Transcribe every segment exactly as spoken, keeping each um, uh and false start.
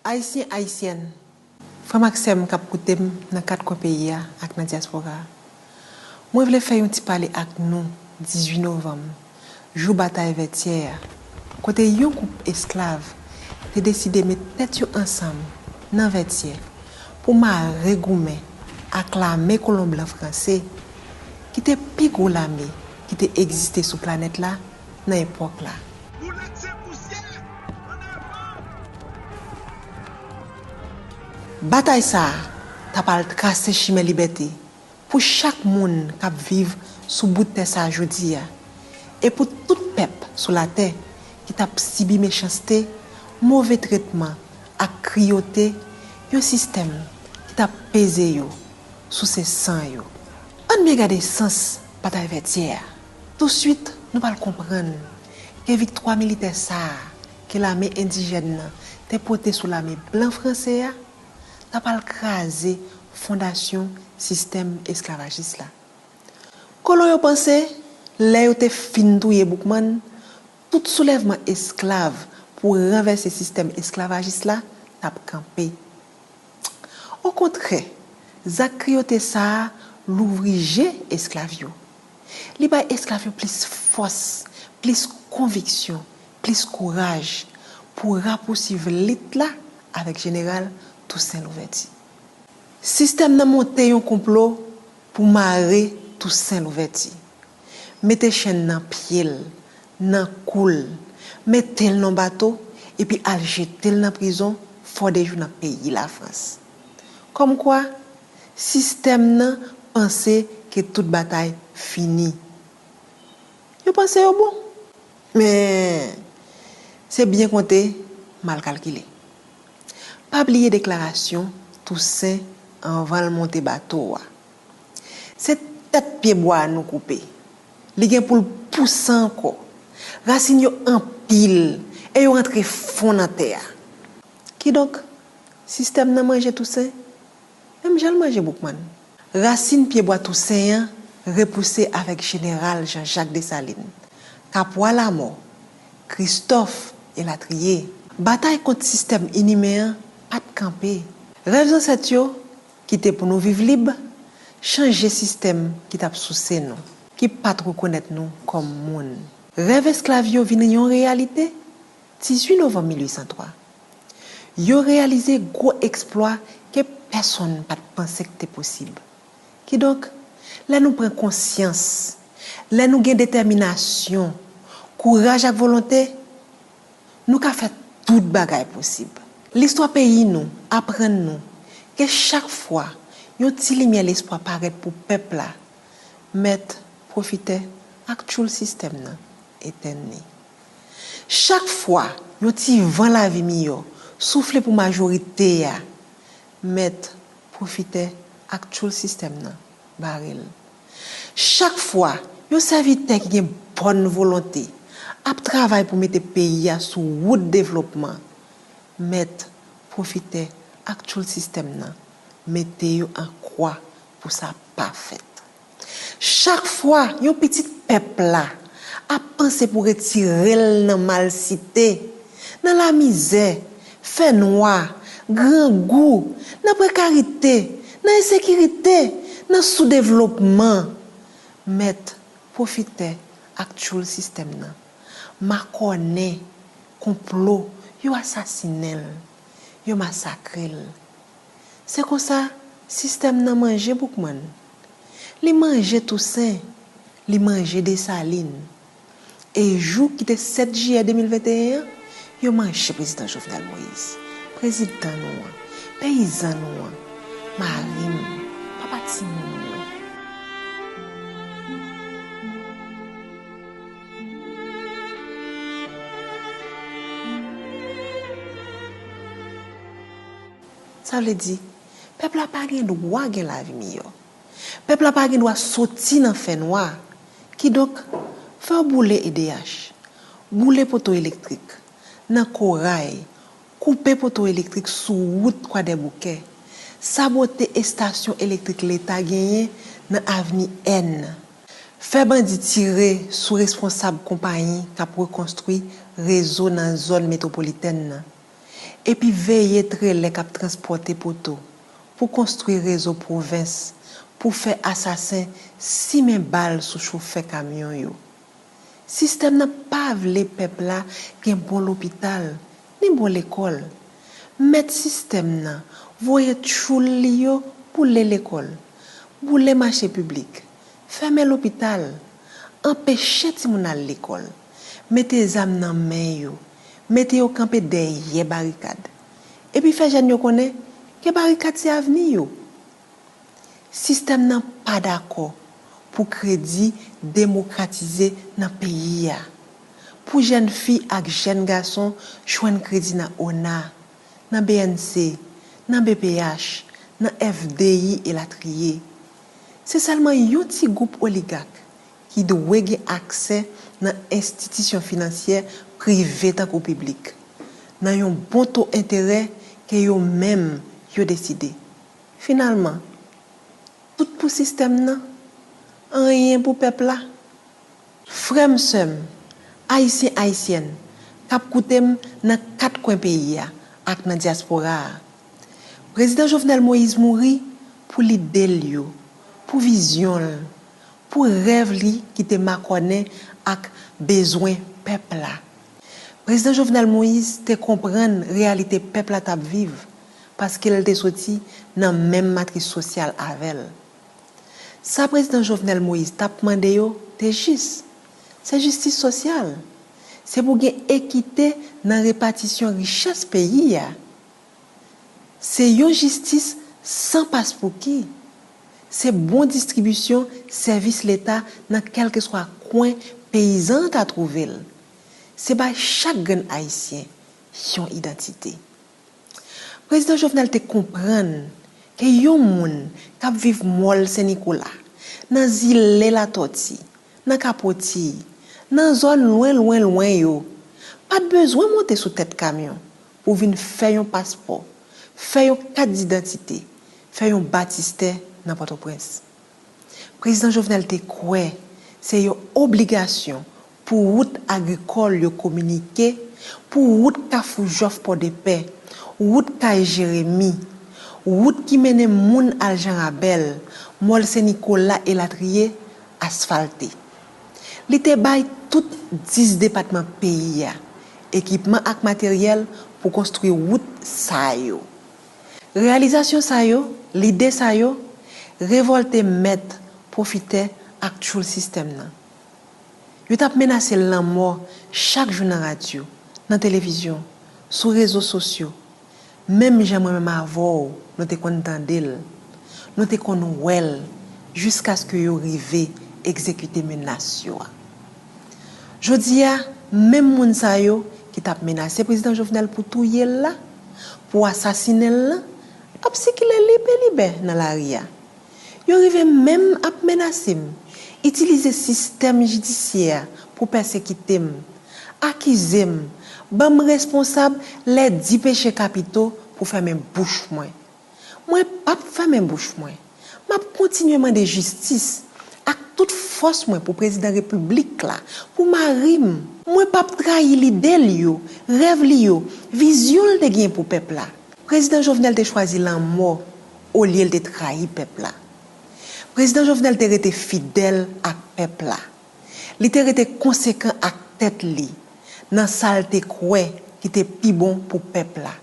Ayisyen, Ayisyèn, frè m ak sè m k ap koute m nan kat kwen peyi a ak nan dyaspora a, mwen vle fè yon ti pale ak nou dizuit novanm, jou batay Vètyè a, kote yon gwoup esklav te deside met tèt yo ansanm nan Vètyè pou mare goumen ak lame kolon blan franse, ki te pi gwo lame ki te egziste sou planèt la nan epòk la. Batay sa a t ap al trase chimen libète pou chak moun k ap viv sou bout tè sa a jodi a, e pou tout pèp sou latè ki t ap sibi mechanste, move tretman ak kriyote yon sistèm ki t ap peze yo, souse san yo. Ann byen gade sans batay Vètyè a. Touswit, nou pral konprann ke viktwa militè sa a ke lame endijèn nan te pote sou lame blan franse a, t ap al kraze fondasyon sistèm esklavajis la. Kolon yo panse, lè yo te fin touye Boukman, tout soulèvman esklav pou ranvèse sistèm esklavajis la t ap kanpe. Okontrè, zak kriyote sa a louvri je esklav yo. Li bay esklav yo plis fòs, plis konviksyon, plis kouraj pou rapousuiv lit la avèk Jeneral Tousen Louvèti. Sistèm nan monte yon konplo pou mare Tousen Louvèti, mete chenn nan pye l, nan kou l, mete l nan bato, epi al jete l nan prizon Fòdejou nan peyi Lafrans. Kòmkwa, sistèm nan panse ke tout batay fini. Yo panse yo bon. Men, se byen konte, mal kalkile. Pa bliye deklarasyon Tousen anvan l monte bato a. Se tèt pyebwa a nou koupe. Li gen pou l pouse ankò. Rasin yo anpil e yo rantre fon nan tè a. Kidonk, sistèm nan manje Tousen, menm jan l manje Boukman. Rasin pyebwa Tousen an repouse avèk Jeneral Jean-Jacques Dessalines, Kapwa Lamò, Kristòf, elatriye. Batay kont sistèm inimen an pa t kanpe. Rèv zansèt yo, ki te pou nou viv lib, chanje sistèm ki t ap souse nou, ki pa t rekonèt nou kòm moun. Rèv esklav yo vin yon reyalite dizuit novanm mil uit san twa. Yo reyalize gwo eksplwa ke pèsonn pa t panse k te posib. Kidonk, lè nou pran konsyans, lè nou gen detèminasyon, kouraj ak volonte, nou ka fè tout bagay posib. Listwa peyi nou aprann nou ke chak fwa yon ti limyè lespwa parèt pou pèp la, mèt, pwofitè ak tchoul sistèm nan etenn li. Chak fwa yon ti van lavi miyò soufle pou majorite a, mèt, pwofitè ak tchoul sistèm nan bare l. Chak fwa yon sèvitè ki gen bòn volonte ap travay pou mete peyi a sou wout devlopman, mèt, pwofitè ak tchoul sistèm nan mete yo an kwa pou sa pa fèt. Chak fwa yon pitit pèp la ap panse pou retire l nan malsite, nan lamizè, fènwa, grangou, nan prekarite, nan ensekirite, nan soudevlopman, mèt, pwofitè ak tchoul sistèm nan makònen, konplo, yo asasinen l, yo masakre l. Se konsa, sistèm nan manje Boukman. Li manje Tousen, li manje Desalin. E jou ki te sèt jiyè de mil venteyen an, yo manje prezidan Jovenel Moïse, prezidan nou an, peyizan nou an, mari m, papa timoun yo. Sa vle di, pèp la pa gen dwa gen lavi miyò. Pèp la pa gen dwa soti nan fènwa. Kidonk, fè yo boule E D H, boule poto elektrik nan Koray, koupe poto elektrik sou wout Kwadèboukè, sabote estasyon elektrik Leta genyen nan avni N, fè bandi tire sou responsab konpayi k ap rekonstwi rezo nan zòn metwopolitèn nan, Epi veye trelè k ap transpòte poto pou konstwi rezo pwovens pou fè asasen simen bal sou chofè kamyon yo. Sistèm nan pa vle pèp la gen bon lopital ni bon lekòl. Mèt sistèm nan voye tchoul li yo boule lekòl, boule mache piblik, fèmen lopital, anpeche timoun al lekòl, mete zam nan men yo, mete yo kanpe dèyè barikad, epi fè jèn yo konnen ke barikad se avni yo. Sistèm nan pa dakò pou kredi demokratize nan peyi a, pou jèn fi ak jèn gason jwenn kredi nan ona, nan B N C, nan B P H, nan F D I elatriye. Se sèlman yon ti gwoup oligak ki dwe gen aksè nan enstitisyon finansyè prive tankou piblik, nan yon bon to enterè ke yo menm yo deside. Finalman, tout pou sistèm nan, anyen pou pèp la. Frè m, sè m, Ayisyen, Ayisyèn, k ap koute m nan kat kwen peyi a ak nan dyaspora a, Prezidan Jovenel Moïse mouri pou lide l yo, pou vizyon l, pou rèv li ki te makònen ak bezwen pèp la. Prezidan Jovenel Moïse te konprann reyalite pèp la t ap viv, paske l te soti nan menm matris sosyal avè l. Sa Prezidan Jovenel Moïse t ap mande yo te jis. Se jistis sosyal. Se pou gen ekite nan repatisyon richès peyi a. Se yon jistis san paspouki. Se bon distribisyon sèvis Leta nan kèlkeswa kwen peyizan an ta twouve l. Se bay chak grenn Ayisyen yon idantite. Prezidan Jovenel te konprann ke yon moun k ap viv Mòl Sen Nikola, nan zile Latòti, nan Kapotiy, nan zòn lwen, lwen, lwen yo, pa t bezwen monte sou tèt kamyon pou vin fè yon paspò, fè yon kat didantite, fè yon batistè nan Pòtoprens. Prezidan Jovenel te kwè se yon obligasyon pou wout agrikòl yo kominike, pou wout Kafou Jòf Pòdepè, wout Kay Jeremi, wout ki mennen moun al Jan Rabèl, Mòl Sen Nikola elatriye, asfalte. Li te bay tout dis depatman peyi a ekipman ak materyèl pou konstwi wout sa yo. Reyalizasyon sa yo, lide sa yo, revòlte mèt, pwofitè ak tchoul sistèm nan. Yo t ap menase lanmò chak jou nan radyo, nan televizyon, sou rezo sosyo, menm jan mwen menm avè w nou te konn tande l, nou te konn wè l, jiskaske yo rive egzekite menas yo a. Jodi a, menm moun sa yo ki t ap menase Prezidan Jovenel pou touye l la, pou asasinen l lan, ap sikile libelibè nan lari a. Yo rive menm ap menase m, itilize sistèm jidisyè a pou pèsekite m, akize m, ban m responsab les dix péchés capitaux pou fèmen bouch mwen. Mwen p ap fèmen bouch mwen. M ap kontinye mande jistis ak tout fòs mwen pou Prezidan Repiblik la, pou mari m. Mwen p ap trayi lide l yo, rèv li yo, vizyon l te gen pou pèp la. Prezidan Jovenel te chwazi lanmò olye l te trayi pèp la. Prezidan Jovenel te rete fidèl ak pèp la. Li te rete konsekan ak tèt li nan sa l te kwè ki te pi bon pou pèp la.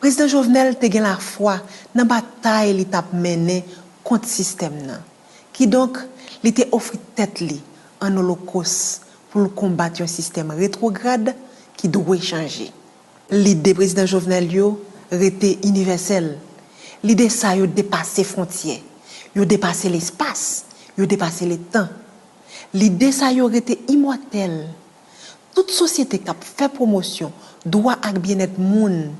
Prezidan Jovenel te gen lafwa nan batay li t ap mennen kont sistèm nan. Kidonk, li te ofri tèt li an olokòs pou l konbat yon sistèm retwograd ki dwe chanje. Lide Prezidan Jovenel yo rete inivèsèl. Lide sa yo depase fwontyè. Yo depase lespas. Yo depase letan. Lide sa yo rete imòtèl. Tout sosyete k ap fè pwomosyon dwa ak byennèt moun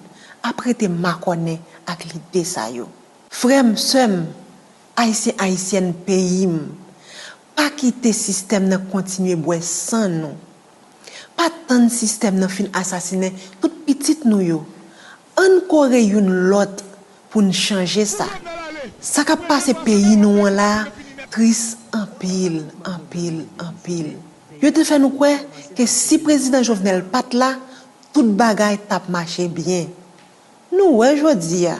ap rete makònen ak lide sa yo. Frè m, sè m, Ayisyen, Ayisyèn peyi m, pa kite sistèm nan kontinye bwè san nou. Pa tann sistèm nan fin asasinen tout pitit nou yo. Ann kore youn lòt pou n chanje sa. Sa k ap pase peyi nou an la a tris anpil, anpil, anpil. Yo te fè nou kwè ke si Prezidan Jovenel pa t la, tout bagay t ap mache byen. Nou wè jodi a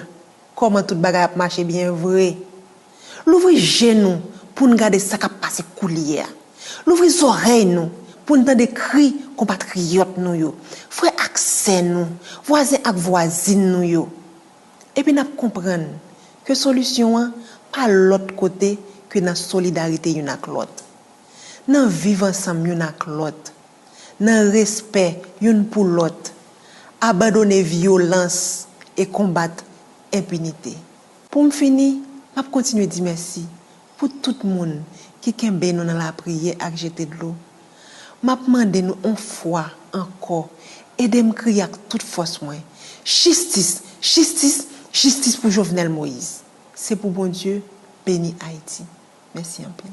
kòman tout bagay ap mache byen vre. Louvri je nou pou n gade sa k ap pase koulye a. Louvri zòrèy nou pou n tande kri konpatriyòt nou yo, frè ak sè nou, vwazen ak vwazin nou yo. Epi n ap konprann ke solisyon an pa lòt kote ke nan solidarite youn ak lòt, nan viv ansanm youn ak lòt, nan respè youn pou lòt, abandone vyolans e konbat enpinite. Pou m fini, m ap kontinye di mèsi pou tout moun ki kenbe nou nan lapriyè ak jete dlo. M ap mande nou on fwa ankò, ede m kriye ak tout fòs mwen, jistis, jistis, jistis pou Jovenel Moïse. Se pou Bondye beni Ayiti. Mèsi anpil.